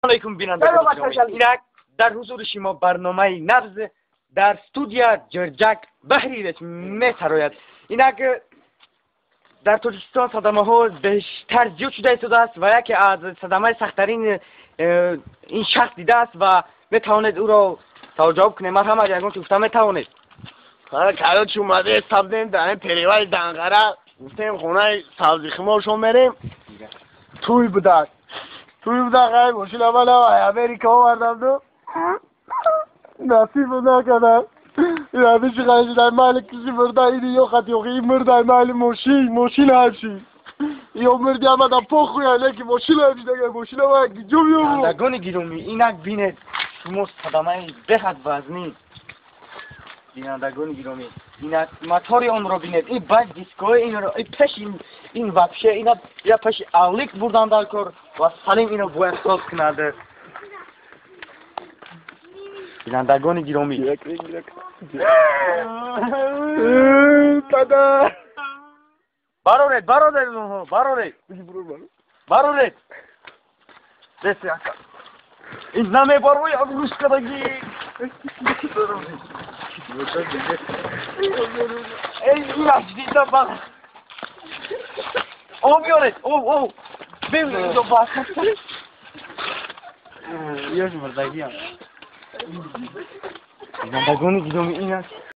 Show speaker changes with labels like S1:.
S1: Алейкум, бинандагони гиромӣ. Инак дар ҳузури шумо барномаи «Набз» дар студия Ҷирҷак баҳри месарояд. Инак дар Тоҷикистон садамаҳо бештар зиёд шуда истодааст ва яке аз садамаи сахттарин ин шахс дидааст ва метавонед ӯро саволҷавоб кунед. Марҳамат, ягон чи гуфта метавонед?
S2: Короче, омаде сабдем дар ин перевали Данғара, гуфтем хонаи сабзихимошон мерем. Туй будак, туй будак. Ай мошина мана Америка овардам, ду насиб накардам. Ҳамиши ғайшидай майли киси мурда ини ё хати ёхи мурдай майли мошин, мошин ҳамши ё мурди амада похуя, лекин мошин ҳамши дага мошина ма гиҷо меёбу.
S1: Бинандагони гиромӣ, инак бинед шумо садамаи беҳад вазнин. Бинандагони гиромӣ, инак мотори онро бинед, ин баъд дискои инро пеш ин вообще ина я пеши алик бурдан дар кор ва Салим ино бояд соз кунад. Бинандагони гиромӣ,
S2: тада
S1: бароред, бароред, бароред, бароред. Ин намебарои рӯшкадаги. Эй, инаш дида ба об биёред, об, об бибин инҷо ба ёш мурдагиам. Бинандагони гиромӣ, инак.